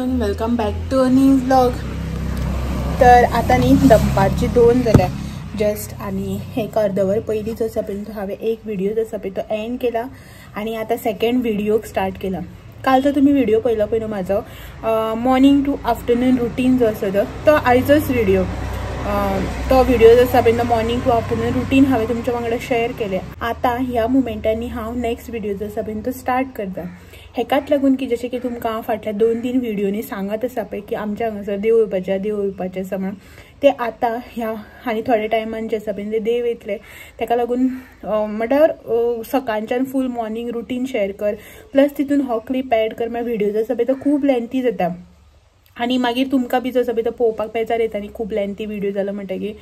Afternoon, welcome back to a new vlog. तर आता न्ही दनपारची 2 जाल्या जस्ट आनी एक अर्दवर पयलींच आसा पळय तो हांवें एक व्हिडिओ जो आसा पळय तो एंड केला आनी आतां सेकंड व्हिडियोक स्टार्ट केला. कालचो तुमी व्हिडिओ पळयलो पळय न्हू म्हाजो मॉर्निंग टू आफ्टरनून रुटीन जो आसा तो आयजोच व्हिडिओ, तो व्हिडिओ जो आसा पळय मॉर्निंग टू आफ्टरनून रुटीन हांवें तुमच्या वांगडा शेअर केलें. आतां ह्या मुमेंटांनी हांव नेक्स्ट व्हिडिओ जो आसा पळय तो स्टार्ट करता. हेकाच लागून की जशें की तुमकां हांव फाटल्या 2-3 व्हिडियोनी सांगत आसा पळय की आमच्या हांगासर देव येवपाचें, देव येवपाचें आसा म्हणून, ते आतां ह्या आनी थोड्या टायमान जे आसा पळय ते देव येतले. तेका लागून म्हटल्यार सकाळच्यान फूल मॉर्निंग रुटीन शेअर कर, प्लस तितून हो क्लिप एड कर, मागीर व्हिडिओ जो आसा पळय तो खूब लेंथी जाता आनी मागीर तुमकां बी जो आसा पळय तो पळोवपाक बेजार येता आनी खूब लेंथी व्हिडिओ जालो म्हणटकीर.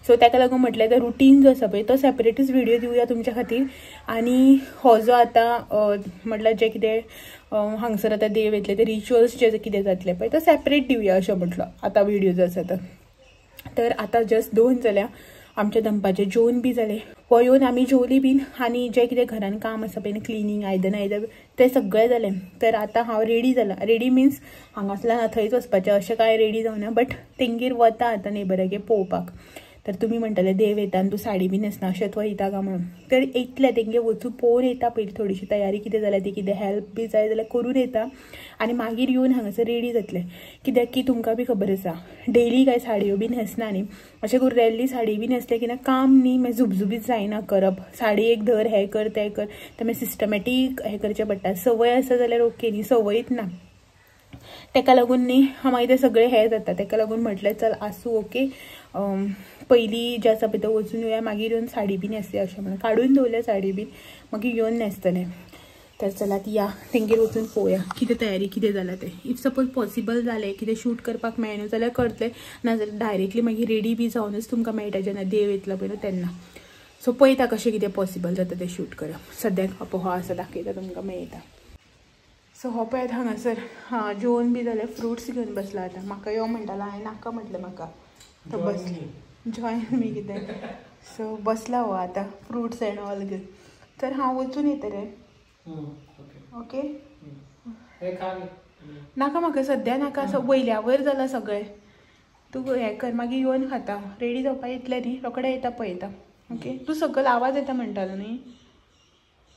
सो ताका लागून म्हटलें तर रुटीन जो आसा पळय तो सेपरेटूच व्हिडिओ दिवया तुमच्या खातीर. आनी हो जो आतां म्हटल्यार जें कितें हांगसर आतां देव येतले ते रिच्युअल्स जे कितें जातले पळय तो सेपरेट दिवया अशें म्हटलं आतां व्हिडिओ जो आसा तो. तर आतां जस्ट 2 जाल्या, आमच्या दनपारचें जेवण बी जालें, हो येवन आमी जेवली बीन आनी जें कितें घरान काम आसा पळय क्लिनींग आयदनां आयदनां तें सगळें जालें. तर आतां हांव रेडी जालां. रेडी मिन्स हांगासल्यान थंयच वचपाचें अशें कांय रेडी जावना, बट तेंगेर वता आतां नेबरागेर पळोवपाक. तर तुमी म्हणटले देव येता आनी तूं साडी बी न्हेसना अशेंच वयता काय म्हणून, तर येतलें तेंगेर वचून पळोवन येता पयलीं थोडीशी तयारी कितें जाल्या ती, कितें हेल्प बी जाय जाल्यार करून येता आनी मागीर येवन हांगासर रेडी जातलें. कित्याक की तुमकां बी खबर आसा डेली काय साडयो बी न्हेसना न्ही, अशें करून रेल्ली साडी बी न्हेसले की ना काम न्ही मागीर झुबझुबीत जायना करप, साडी एक धर हें कर तें कर, ते मागीर सिस्टमॅटीक हें करचें पडटा. संवय आसा जाल्यार ओके न्ही, संवयच ना तेका लागून न्ही मागीर तें सगळें हें जाता. तेका लागून म्हटलें चल आसूं ओके, पयलीं जें आसा पळय तो वचून येवया, मागीर येवन साडी बी न्हेसया अशें म्हणून काडून दवरल्या साडी बीन, मागीर येवन न्हेसतलें. तर चलात या तेंगेर वचून पळोवया कितें तयारी कितें जालां तें. If suppose possible जालें कितें शूट करपाक मेळना जाल्यार करतलें, नाजाल्यार डायरेक्टली मागीर रेडी बी जावनच तुमकां मेळटा जेन्ना देव येतलो पळय न्हू तेन्ना. सो पळयता कशें कितें पॉसिबल जाता तें शूट करप. सद्याक हो आसा दाखयता तुमकां मेळटा. सो हो पळयात हांगासर हां जेवन बी जालें, फ्रुट्स घेवन बसला आतां. म्हाका यो म्हणटालो, हांवें नाका म्हटलें म्हाका, तो बसलो जॉयन मी कितें. सो बसला हो आतां फ्रुट्स एंड ऑल घेवन. तर हांव वचून येता रे. ओके नाका म्हाका सद्या नाका, वयल्या वयर जालां सगळें, तूं हें कर मागीर येवन खाता. रेडी जावपाक येतलें न्ही, रोखडें येता पळयता. ओके तूं सकयल आवाज येता म्हणटालो न्ही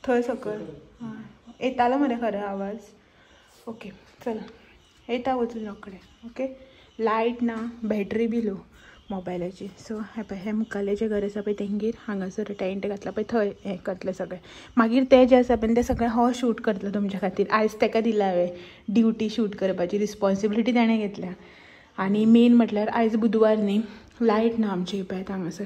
थंय सकयल, हां येतालो मरे खरो आवाज. ओके चल येता वचून रोखडें. ओके लायट ना, बॅटरी बी लो मोबायलाची. सो हें पळय हें मुखाल्लें जें घर आसा पळय तेंगेर हांगासर टेंट घातला पळय थंय हें करतलें सगळें. मागीर तें जें आसा पळय तें सगळें हो शूट करतलो तुमच्या खातीर. आयज तेका दिला हांवें ड्युटी शूट करपाची रिस्पॉन्सिबिलिटी ताणें घेतल्या. आनी मेन म्हटल्यार आयज बुधवार न्ही, लायट ना आमची पळयात हांगासर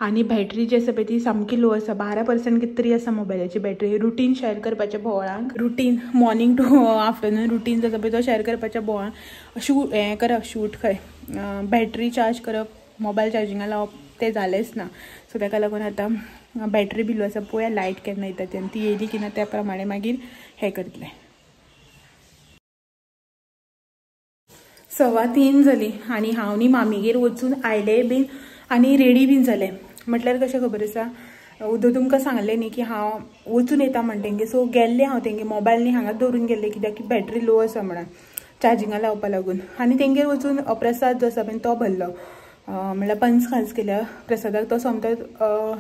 आनी बॅटरी जी आसा पळय ती सामकी लो आसा, 12% कितें तरी आसा मोबायलाची बॅटरी. रुटीन शेअर करपाच्या भोवळांक, routine morning to afternoon routine जो आसा पळय तो शेअर करपाच्या भोवळांक शूट हें करप, शूट खंय बॅटरी चार्ज करप, मोबायल चार्जिंगा लावप तें जालेंच ना. सो ताका लागून आतां बॅटरी बी लो आसा, पळोवया लायट केन्ना येता ती आनी ती येयली की ना त्या प्रमाणे मागीर हें करतलें. 3:15 जाली आनी हांव न्ही मामीगेर वचून आयलें बीन आनी रेडी बीन जालें. म्हटल्यार कशें खबर आसा, उदो तुमकां सांगलें न्ही की हांव वचून येता म्हण तेंगे. सो गेल्लें हांव तेंगे मोबायल न्ही हांगाच दवरून गेल्लें कित्याक की बॅटरी लो आसा म्हणून चार्जिंगा लावपा लागून. आनी तेंगेर वचून प्रसाद जो आसा पळय तो भरलो, म्हणल्यार पंचखाज केल्या प्रसादाक, तो सोमतो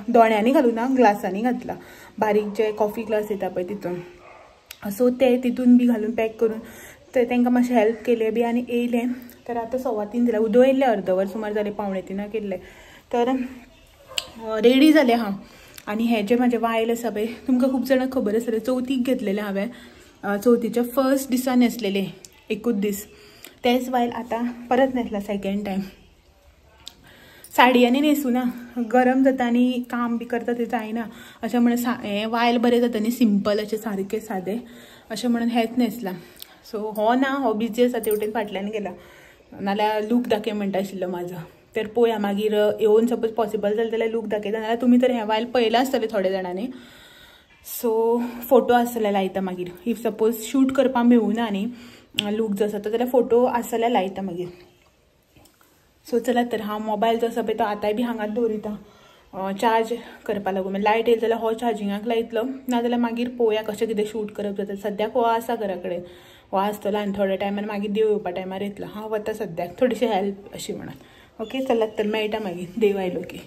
दोण्यांनी घालूं ना ग्लासांनी घातला, बारीक जे कॉफी ग्लास येता पळय तितून. सो ते तितून बी घालून पॅक करून ते तांकां मातशें हेल्प केलें बी आनी येयलें. तर आतां 3:15 जालें, उदो येयल्लें अर्दवर सुमार जालें, 2:45 केल्लें. तर रेडी जालें हांव. आनी हें जें म्हाजें वायल आसा पळय तुमकां खूब जाणांक खबर आसतलें, चवथीक घेतलेलें हांवें, चवथीच्या फर्स्ट दिसा न्हेसलेलें एकूच दीस, तेंच वायल आतां परत न्हेसलां सेकेंड टायम. साडयांनी न्हेसूं ना, गरम जाता आनी काम बी करता तें जायना अशें म्हणून हें वायल बरें जाता न्ही, सिंपल अशें सारकें सादें अशें म्हणून हेंच न्हेसलां. सो हो ना, हो बिजी आसा तेवटेन फाटल्यान गेला, नाल्यार लूक दाखय म्हणटा आशिल्लो म्हाजो. तर पळोवया मागीर येवन सपोज पॉसिबल जालें जाल्यार लूक दाखयता, नाल्यार तुमी तर हें वायल पळयलां आसतलें थोड्या जाणांनी. सो फोटो आसतले लायता मागीर, if suppose shoot करपाक मेळूना न्ही लूक जो आसा तो जाल्यार फोटो आसतले लायता मागीर. सो चलात तर हांव मोबायल जो आसा पळय तो आतांय बी हांगाच दवरिता, चार्ज करपा लागून लायट येयली जाल्यार हो चार्जिंगाक लायतलो, नाजाल्यार मागीर पळोवया कशें कितें शूट करप जाता. सद्याक हो आसा घरा कडेन, हो आसतलो आनी थोड्या टायमान मागीर देव येवपा टायमार येतलो. हांव वता सद्याक थोडीशी हेल्प अशी म्हणून. ओके चलात तर मेळटा मागीर देव आयलो की.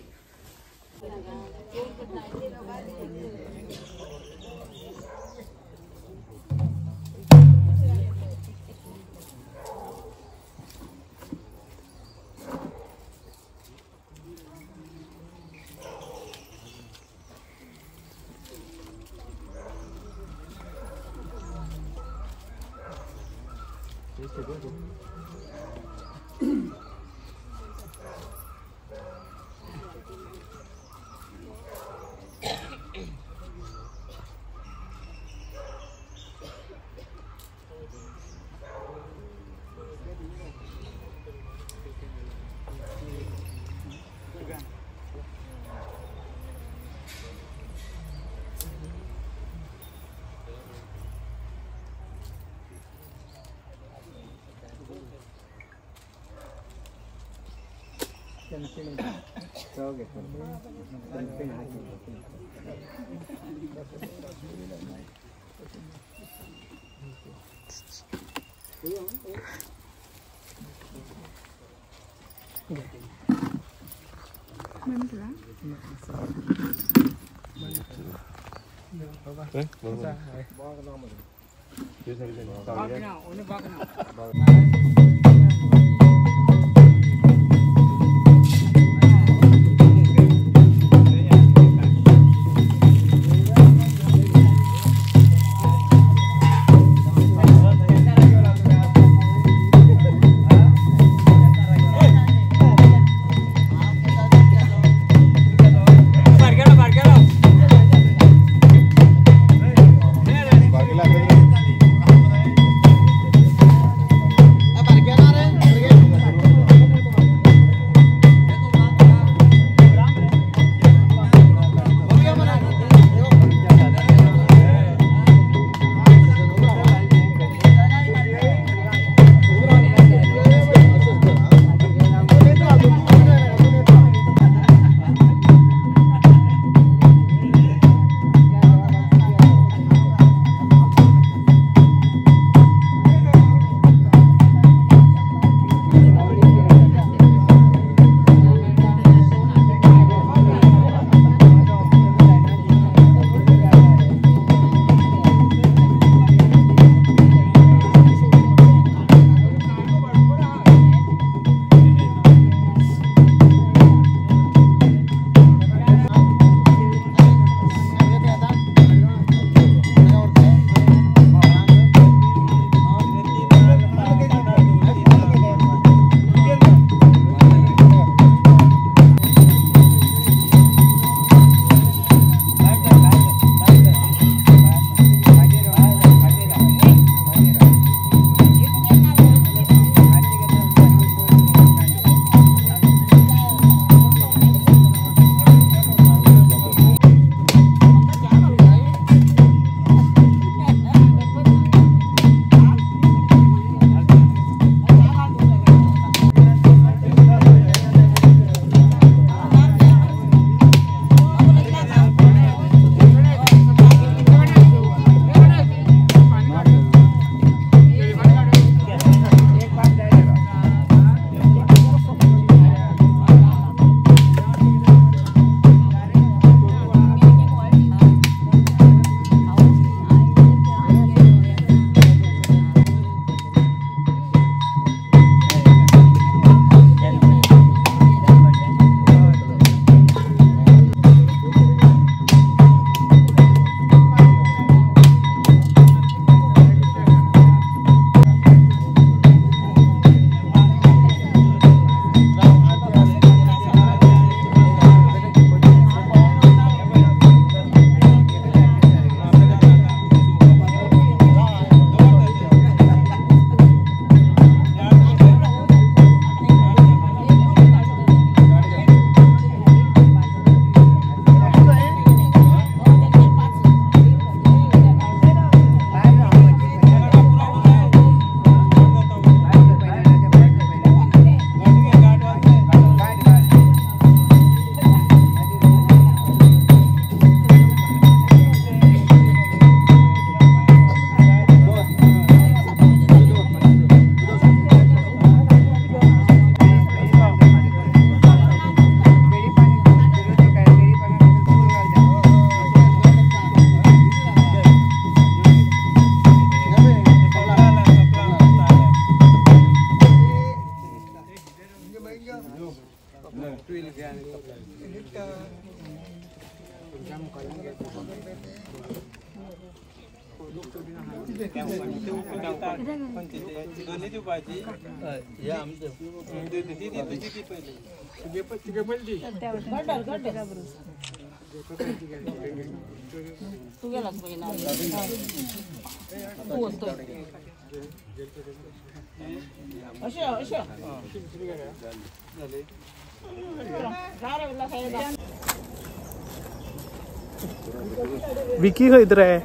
विकी खंय रे?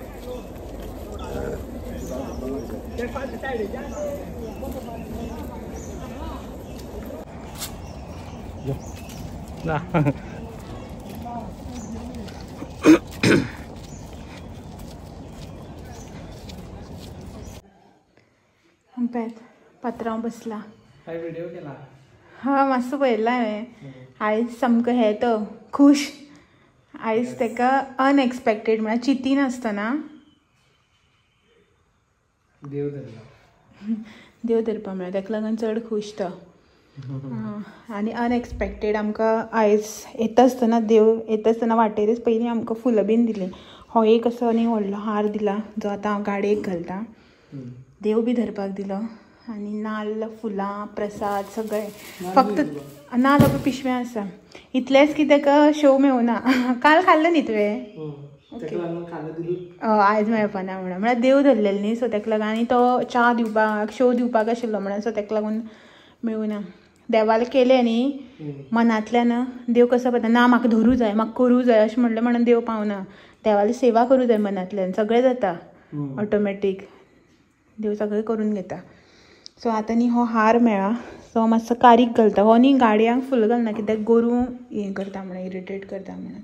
ना पात्रांव बसला. व्हिडिओ केला हा मातसो पळयला हांवें. आयज सामको हे तो खूश आयज ताका अनएक्सपेक्टेड म्हळ्यार चिंती नासतना देव धरला. देव धरपा म्हळ्यार ताका लागून चड खूश तो. आनी अनएक्सपेक्टेड आमकां आयज येता आसतना देव येता आसतना वाटेरच पयलीं आमकां फुलां बीन दिलीं. हो एक असो आनी व्हडलो हार दिला जो आतां हांव गाडयेक घालता. देव बी धरपाक दिलो आनी नाल्ल फुलां प्रसाद सगळें. फक्त नाल्ल पिशव्यां आसा इतलेंच की ताका शो मेळना. काल खाल्लो न्ही तुवें? आयज मेळपाना म्हणून म्हळ्यार देव धरलेलो न्ही सो ताका लागून. आनी तो च्या दिवपाक शो दिवपाक आशिल्लो म्हणून सो ताका लागून मेळूना. देवाला केलें न्ही मनांतल्यान देव कसो पळयता ना म्हाका धरूं जाय म्हाका करूं जाय अशें म्हणलें म्हणून देव पावना. देवाली सेवा करूं जाय मनांतल्यान सगळें जाता ऑटोमॅटीक. देव सगळें करून घेता. सो आतां न्ही हो हार मेळ्ळा सो मातसो कारीक घालता. हो न्ही गाडयांक फुलां घालना कित्याक गोरूं हें करता म्हणून इरिटेट करता म्हणून.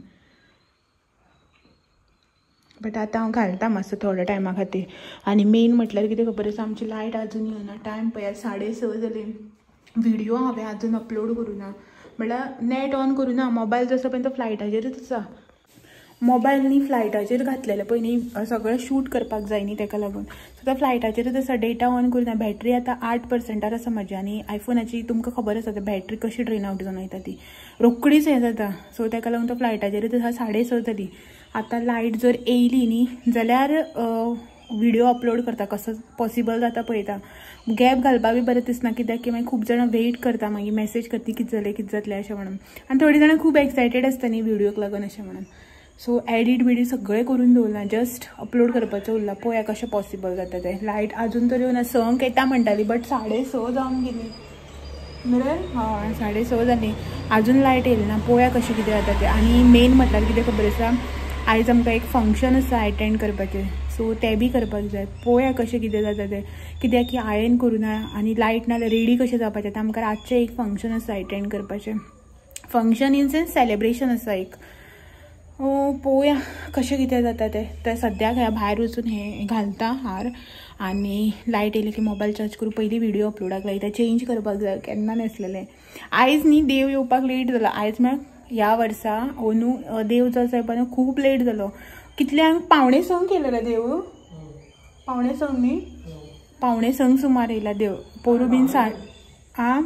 बट आतां हांव घालता मातसो थोड्या टायमा खातीर. आनी मेन म्हटल्यार कितें खबर आसा आमची लायट आजून येवना. टायम पळयात 6:30 जाली. व्हिडिओ हांवें आजून अपलोड करूं ना म्हळ्यार नॅट ऑन करूं ना. मोबायल जसो पळय तो फ्लायटाचेरच आसा. मोबायल न्ही फ्लायटाचेर घातलेले पळय न्ही सगळें शूट करपाक जाय न्ही ताका लागून. सो त्या फ्लायटाचेरच आसा. डेटा ऑन करूं ना. बॅटरी आतां 8% आसा म्हजी. आनी आयफोनाची तुमकां खबर आसा बॅटरी कशी ड्रेन आवट जावन वयता ती रोकडीच हें जाता. सो ताका लागून तो फ्लायटाचेरच आसा. 6:30 जाली. आतां लायट जर येयली न्ही जाल्यार व्हिडिओ अपलोड करता कसो पॉसिबल जाता पळयता. गॅप घालपा बी बरें दिसना कित्याक की मागीर खूब जाणां वेट करता मागीर मॅसेज करता कितें जालें कितें जातलें अशें म्हणून. आनी थोडीं जाणां खूब एक्सायटेड आसता न्ही व्हिडियोक लागून अशें म्हणून. सो एडिट बिडीट सगळें करून दवरलां जस्ट अपलोड करपाचें उरलां. पळोवया कशें पॉसिबल जाता तें. लायट आजून तर येवना. 6 येता म्हणटाली बट 6:30 जावन गेली बरें. हय 6:30 जाली आजून लायट येयली ना. पळोवया कशें कितें जाता तें. आनी मेन म्हटल्यार कितें खबर आसा आयज आमकां एक फंक्शन आसा एटेंड करपाचें. सो तें बी करपाक जाय. पळोवया कशें कितें जाता तें कित्याक की आयन करूं ना आनी लायट ना जाल्यार रेडी कशें जावपाचें. आतां आमकां रातचें एक फंक्शन आसा एटेंड करपाचें. फंक्शन इन सेन्स सेलेब्रेशन आसा एक. पळोवया कशें कितें जाता तें. तर सद्याक ह्या भायर वचून हें घालता हार आनी लायट येयली की मोबायल चार्ज करून पयलीं व्हिडिओ अपलोडाक लायता. चेंज करपाक जाय केन्ना नासलेलें. आयज न्ही देव येवपाक लेट जालो. आयज म्हळ्यार ह्या वर्सा अंदू देव जो आसा पळय खूब लेट जालो. कितल्यांक 5:45 केलेलो रे देव. 5:45 न्ही 5:45 सुमार येयला देव. पोरू बीन 5:15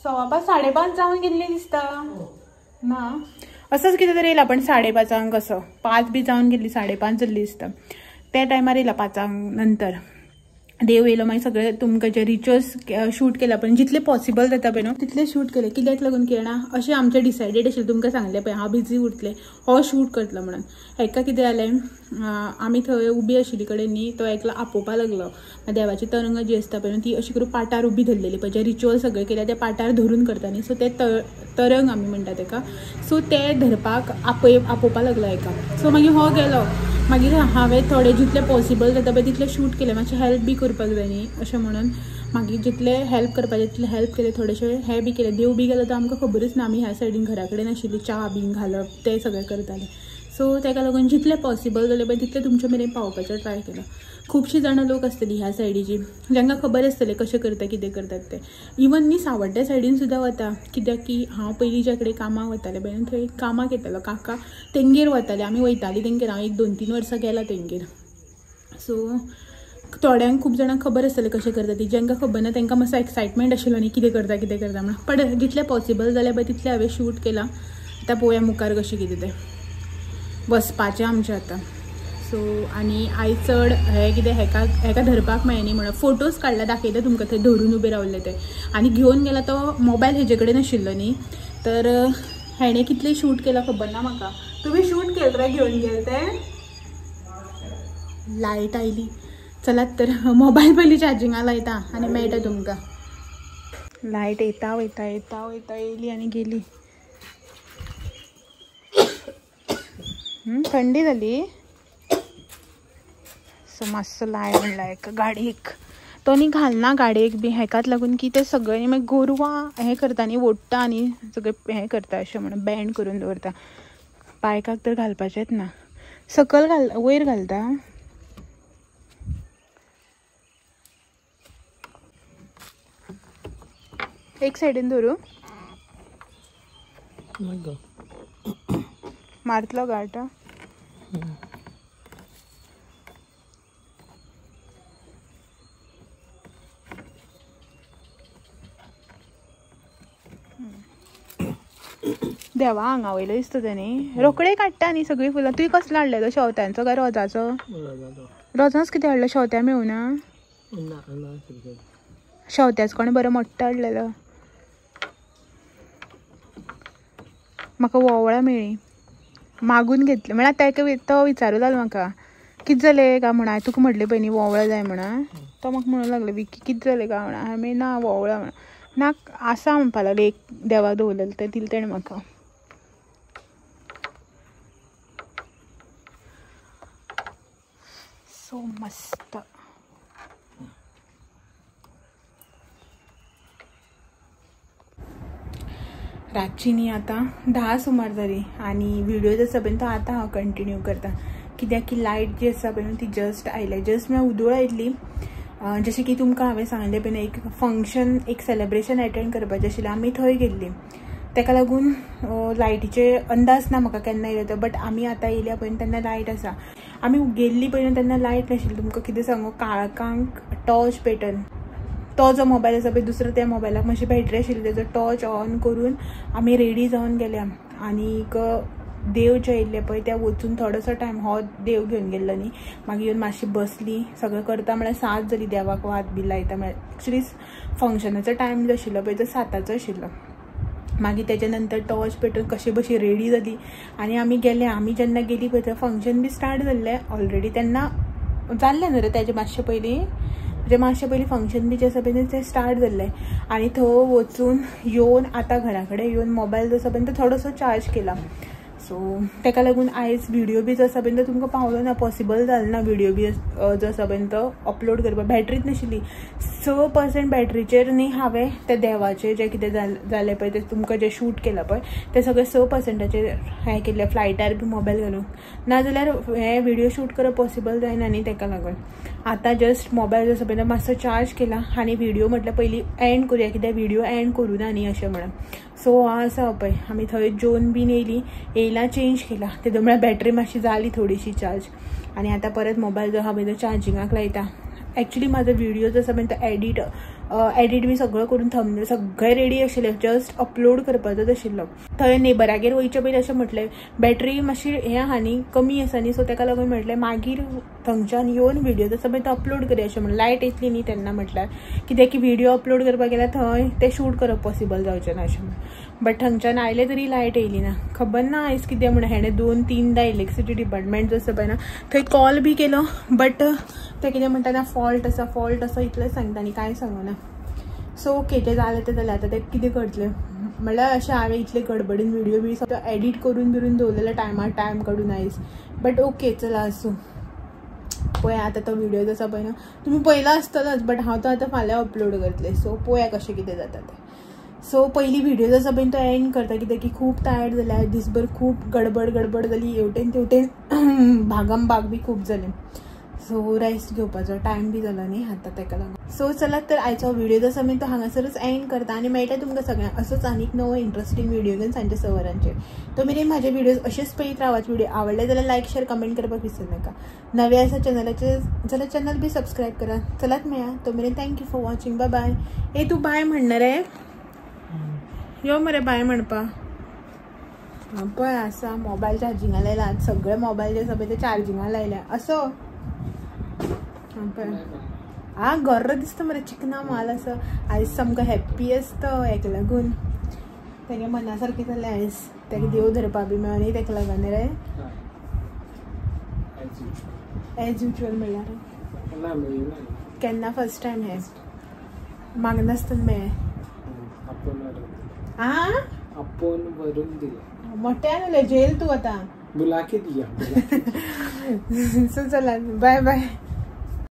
5:30 जावन गेल्ली दिसता ना असोच कितें तरी येयला. पण 5:30 असो 5 बी जावन गेल्ली 5:30 जाल्ली दिसता त्या टायमार येयला. 5 नंतर देव येयलो. मागीर सगळे तुमकां जे रिच्युअल्स शूट केला पण जितले पॉसिबल जाता पळय न्हू तितले शूट केले. कित्याक लागून केळना अशें आमचें डिसायडेड आशिल्लें. तुमकां सांगलें पळय हांव बिजी उरतलें हो शूट करतलो म्हणून. हेका कितें जालें आमी थंय उबी आशिल्ली कडेन न्ही तो एकलो आपोवपा लागलो. देवाची तरंगां जी आसता पळय ती अशी करून पाटार उबी धरलेली पळय जे रिच्युअल सगळे केल्या ते पाटार धरून करता न्ही. सो ते तरंग आमी म्हणटा तेका. सो ते धरपाक आपोवपा लागलो एका. सो मागीर हो गेलो. मागीर हांवें थोडे जितले पॉसिबल जाता पळय तितले शूट केले. मातशें हेल्प बी करपाक जाय न्ही अशें म्हणून मागीर जितले हेल्प करपाचें तितले हेल्प केले. थोडेशे हे बी केले. देव बी गेलो तो आमकां खबरूच ना. आमी ह्या सायडीन घरा कडेन आशिल्ली च्या बीन घालप ते सगळें करताले. सो ताका लागून जितलें पॉसिबल जालें पळय तितलें तुमचे मेरेन पावोवपाचो ट्राय केलो. खुबशीं जाणां लोक आसतली ह्या सायडीची जांकां खबर आसतलें कशें करता कितें करतात तें. इवन न्ही सावड्ड्या सायडीन सुद्दां वता कित्याक की हांव पयलीं ज्या कडेन कामाक वतालें पळय थंय कामाक येतालो काका तेंगेर वताले. आमी वयतालीं तेंगेर. हांव 1 2 3 वर्सां गेलां तेंगेर. सो थोड्यांक खूब जाणांक खबर आसतलें कशें करता ती. जांकां खबर ना तांकां मातसो एक्सायटमेंट आशिल्लो न्ही कितें करता कितें करता म्हणून. पण जितलें पॉसिबल जालें पळय तितलें हांवें शूट केलां. आतां पळोवया मुखार कशें कितें तें. वचपाचें आमचें आतां. सो आनी आयज चड हें कितें हेका हेका धरपाक मेळ्ळें न्ही म्हणून फोटोज काडला दाखयता तुमकां थंय धरून उबे रावले ते आनी घेवन गेला तो मोबायल हेजे कडेन आशिल्लो न्ही तर हेणें कितले शूट केला खबर ना म्हाका. तुमी शूट केलं रे घेवन गेले ते? लायट आयली. चलात तर मोबायल पयलीं चार्जिंगा लायता आनी मेळटा तुमकां. लायट येता वयता येता वयता येयली आनी गेली. थंडी जाली. सो मातसो लाय म्हणला एका गाडयेक तो न्ही घालना गाडयेक बी हेकाच लागून की ते सगळे न्ही मागीर गोरवां हें करता न्ही ओडटा न्ही सगळें हें करता अशें म्हणून बँड करून दवरता. बायकाक तर घालपाचेंच ना. सकयल घाल वयर घालता. एक सायडीन धरू मारतलो गाठ. देवा हांगा वयलो दिसता तें न्ही रोकडे काडटा न्ही सगळीं फुलां. तुवें कसलो हाडलेलो शेवत्यांचो काय रोजाचो? रोजांच कितें हाडलो? शेवत्या मेळुना. शेवत्याचो कोणें बरो मोठो हाडलेलो. म्हाका वोवळां मेळ्ळीं मागून घेतली. म्हळ्यार ताका तो विचारूं लागलो म्हाका कितें जालें काय म्हणून. हांवें तुका म्हटलें पळय न्ही वोवळां जाय म्हणून. तो म्हाका म्हणूंक लागलो विकी कितें जालें काय म्हणून. हांवें ना वोवळां म्हणून ना आसा म्हणपा लागलो एक देवाक दवरलेलें तें दिलें तेणें म्हाका. सो मस्त. रातची न्ही आतां 10 सुमार जाली आनी व्हिडिओ जो आसा पळय तो आतां हांव कंटिन्यू करता कित्याक की लायट जी आसा पळय ती जस्ट आयल्या. जस्ट म्हळ्यार उदोळ आयिल्ली. जशें की तुमकां हांवें सांगलें पळय एक फंक्शन एक सेलेब्रेशन एटेंड करपाचें आशिल्लें आमी थंय गेल्लीं. ताका लागून लायटीचे अंदाज ना म्हाका केन्ना येयलो तो. बट आमी आतां येयल्या पळय तेन्ना लायट आसा. आमी गेल्ली पळय तेन्ना लायट नाशिल्ली. तुमकां कितें सांगू काळखांक टॉर्च पेटन तो जो मोबायल आसा पळय दुसरो त्या मोबायलाक मातशी बॅटरी आशिल्ली तेजो टॉर्च ऑन करून आमी रेडी जावन गेल्या. आनीक देव जे येयल्ले पळय त्या वचून थोडोसो टायम हो देव घेवन गेल्लो न्ही मागीर येवन मातशी बसली सगळें करता म्हळ्यार 7 जाली देवाक वात बी लायता म्हळ्यार एक्चुली फंक्शनाचो टायम जो आशिल्लो पळय तो 7 आशिल्लो. मागीर तेच्या नंतर टॉर्च पेटोवन कशे बशे रेडी जाली आनी आमी गेले. आमी जेन्ना गेली पळय थंय फंक्शन बी स्टार्ट जाल्लें ऑलरेडी तेन्ना जाल्लें न्हू रे तेजे मातशें पयलीं म्हणजे मातशें पयलीं फंक्शन बी जें आसा पळय तें स्टार्ट जाल्लें. आनी थंय वचून येवन आतां घरा कडेन येवन मोबायल जो आसा पळय तो थोडोसो चार्ज केला. सो ताका लागून आयज व्हिडिओ बी जो आसा पळय तो तुमकां पावलो ना, पॉसिबल जालें ना व्हिडिओ बी जो आसा पळय तो अपलोड करपाक. बॅटरीच नाशिल्ली. 6% बॅटरीचेर न्ही हांवें त्या देवाचें जें कितें जालें पळय तें तुमकां जें शूट केलां पळय तें सगळें 6%चेर हें केल्लें. फ्लायटार बी मोबायल घालून नाजाल्यार हें व्हिडिओ शूट करप पॉसिबल जायना न्ही. ताका लागून आतां जस्ट मोबायल जो आसा पळय तो मातसो चार्ज केला आनी व्हिडिओ म्हटल्यार पयलीं एंड करुया कित्याक व्हिडिओ एंड करूं ना न्ही अशें म्हणून. सो आसा पळय आमी थंय जेवन बीन येयली येयला चेंज केला तेदो म्हळ्यार बॅटरी मातशी जाली थोडीशी चार्ज आनी आतां परत मोबायल जो आहा पळय तो चार्जिंगाक लायता. एक्चुली म्हाजो व्हिडिओ जो आसा पळय तो एडिट बी सगळो करून थंबनेल सगळें रेडी आशिल्लें जस्ट अपलोड करपाचोच आशिल्लो. थंय नेबरागेर वयचे पयलीं अशें म्हटलें बॅटरी मातशी हें आहा न्ही कमी आसा न्ही सो ताका लागून म्हटलें मागीर थंगच्यान येवन व्हिडिओ जो आसा पळय तो अपलोड करया अशें म्हणून. लायट येतली न्ही तेन्ना म्हटल्यार कित्याक की व्हिडिओ अपलोड करपाक गेल्यार थंय तें शूट करप पॉसिबल जावचें ना अशें म्हणून. बट थंगच्यान आयलें तरी लायट येयली ना. खबर ना आयज कितें म्हणून हेणें 2-3 इलेक्ट्रिसिटी डिपार्टमेंट जो आसा पळय ना थंय कॉल बी केलो बट ते कितें म्हणटा ना फॉल्ट आसा फॉल्ट आसा इतलेंच सांगता आनी कांय सांगना. सो ओके तें जालें तें जालें. आतां तें कितें करतलें म्हळ्यार अशें हांवें इतले गडबडीन व्हिडिओ बी सगळो एडिट करून बिरून दवरलेलो टायमार टायम काडून आयज. बट ओके चला आसूं. पळय आतां तो व्हिडिओ जो आसा पळय ना तुमी पळयला आसतलोच बट हांव तो आतां फाल्यां अपलोड करतलें. सो पळोवया कशें कितें जाता तें. सो पयलीं व्हिडिओ जो आसा पळय तो एंड करता कित्याक की खूब टायर्ड जाल्या दिसभर खूब गडबड गडबड जाली हेवटेन तेवटेन भागम भाग बी खूब जालें. सो रेस्ट घेवपाचो टायम बी जालो न्ही आतां ताका लागून. सो चलात तर आयचो व्हिडिओ जो आसा पळय तो हांगासरूच एंड करता आनी मेळटा तुमकां सगळ्यांक असोच आनीक नवो इंट्रस्टींग व्हिडिओ घेवन सांजच्या 6 वरांचेर. तो मेरेन म्हाजे व्हिडिओज अशेच पळयत रावात. व्हिडिओ आवडले जाल्यार लायक शेअर कमेंट करपाक विसरू नाका. नवे आसा चॅनलाचेर जाल्यार चॅनल बी सबस्क्रायब करा. चलात मेळया तो मेरेन thank you for watching. Bye bye. ए तूं बाय म्हणणार रे यो मरे बाय म्हणपा. पळय आसा मोबायल चार्जिंगा लायला, सगळे मोबायल जे आसा पळय ते चार्जिंगा लायल्या असो. पळय आ गर्र दिसता मरे, चिकना माल आसा आयज, सामको हॅप्पी आसता हेका लागून, तेगे मना सारकें जालें आयज, तेका देव धरपा बी मेळोनी तेका लागून रे. एज युजल म्हणल्यार केन्ना फर्स्ट टायम हें मागनासतना मेळ्ळें. आ आपोवन व्हरून दिलें मोठ्यान उलय, जेल तूं आतां बुला के दिया. सो चला बाय बाय.